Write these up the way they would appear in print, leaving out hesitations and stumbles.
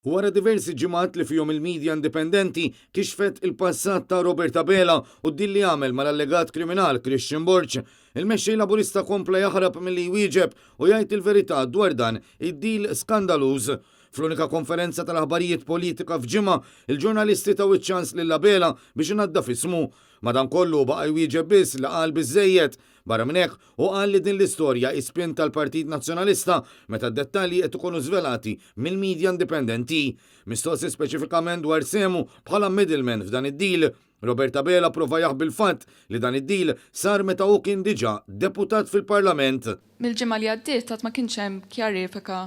Wara diversi ġimgħat li fihom il-media indipendenti kixfet il-passat ta' Robert Abela u d-deal li għamel mal-allegat kriminal Christian Borg, il-Mexxej Laburista kompla jaħrab milli jwieġeb u jgħid il-verità dwar dan id-deal skandaluż. Fl-unika konferenza tal-aħbarijiet politika f'ġimgħa, il-ġurnalisti taw iċ-ċans lil Abela biex inaddaf ismu. Madankollu baqa' jwieġeb biss li qal biżżejjed. Barra minn hekk, hu qal li din l-istorja hi spin tal-Partit Nazzjonalista meta d-dettalji qed ikunu żvelati mill-media indipendenti. Mistoqsi speċifikament dwar sehmu bħala middleman f'dan id-deal, Robert Abela prova jaħbi l-fatt li dan id-deal sar meta hu kien diġà deputat fil-Parlament. Mill-ġimgħa li għaddiet għad ma kienx hemm kjarifika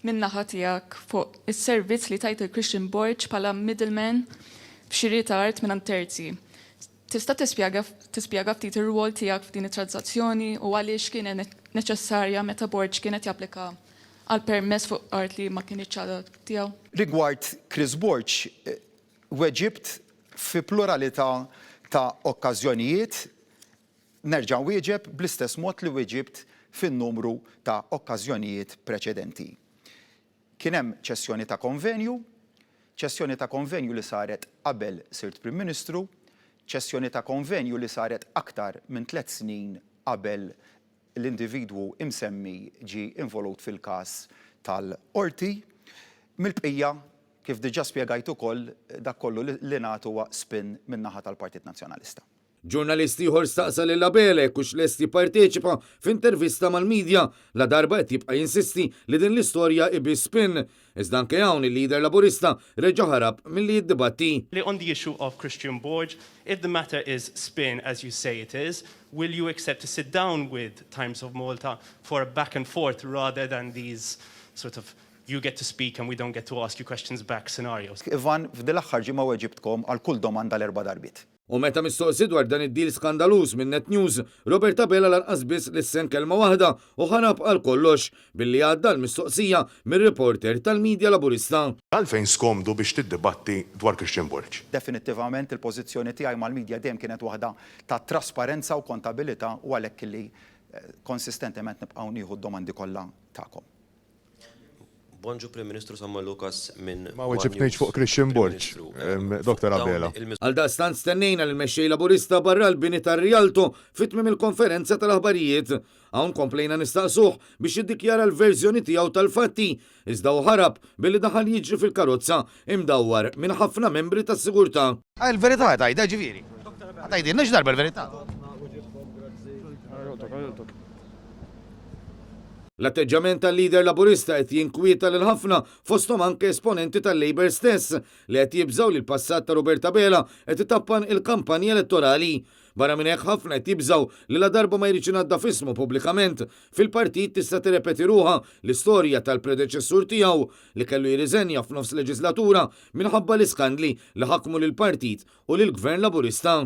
min-naħa tiegħek fuq is-servizz li tajt lil Christian Borg bħala middleman f'xiri ta' art mingħand terzi. Tista' tispjega tispjega ftit ir-rwol tiegħek f'din it-tranżazzjoni u għaliex kienet neċessarja meta Borg kien qed japplika għal permess fuq art li ma kinitx għadha tiegħu? Rigward Chris Borg, weġibt fi pluralità ta' okkażjonijiet, nerġa' nwieġeb bl-istess mod li weġibt fin-numru ta' okkażjonijiet preċedenti. Kien hemm ċessjoni ta' konvenju, ċessjoni ta' konvenju li saret qabel sirt Prim Ministru, ċessjoni ta' konvenju li saret aktar minn tlett snin qabel l-individwu imsemmi ġie involut fil-każ tal-Qorti. Mill-bqija, kif diġà spjegajt ukoll, dak kollu li ngħad huwa spin min-naħa tal-Partit Nazzjonalista. Ġurnalist ieħor staqsa lil Abela jekk hux lest jipparteċipa f'intervista mal-midja ladarba qed jibqa' jinsisti li din l-istorja hi biss spin. Iżda anke hawn il-leader Laburista reġa' ħarab milli jiddibatti. On the issue of Christian Borg, if the matter is spin as you say it is, will you accept to sit down with Times of Malta for a back and forth rather than these sort of you get to speak and we don't get to ask you questions back scenarios? Ivan, f'din l-aħħar ġimgħa weġibtkom għal kull domanda l-erba' darbiet. U meta mistoqsi dwar dan id-deal skandaluż minn Net News, Robert Abela lanqas biss lissen kelma waħda u ħarab għal kollox billi għadda l-mistoqsija mir-reporter tal-media Laburista. Għalfejn skomdu biex tiddibatti dwar Christian Borg? Definittivament il-pożizzjoni tiegħi mal-media dejjem kienet waħda ta' trasparenza u kontabilità u għalhekk li konsistentement nibqgħu nieħu d-domandi kollha tagħkom. Bonġu Prim Ministru Samuel Lucas minn Ma One weġibtnix News. fuq Christian Prim Borg, Ministru, fuq Dr. dawn Abela. il-miżuri Għaldaqstant stennejna lill-Mexxej Laburista barra l-bini tar-Rialto fi tmiem il-konferenza tal-aħbarijiet. Hawn komplejna nistaqsuh biex jiddikjara l-verżjoni tiegħu tal-fatti, iżda hu ħarab billi daħal jiġri fil-karozza imdawwar minn ħafna membri tas-sigurtà. Il-verità ħa tgħidha ġifieri. Ħa tgħidilna xi darba l-verità. L-atteġġjament tal-leader Laburista qed jinkwieta lil ħafna, fosthom anke esponenti tal-Labour stess, li qed jibżgħu li l-passat ta' Robert Abela qed itappan il-kampanja elettorali. Barra minn hekk ħafna qed jibżgħu li ladarba ma jridx inaddaf ismu pubblikament, fil-partit tista' tirrepeti ruħha l-istorja tal-predeċessur tiegħu li kellu jirriżenja f'nofs leġislatura minħabba l-iskandli li ħakmu lill-partit u lill-Gvern Laburista.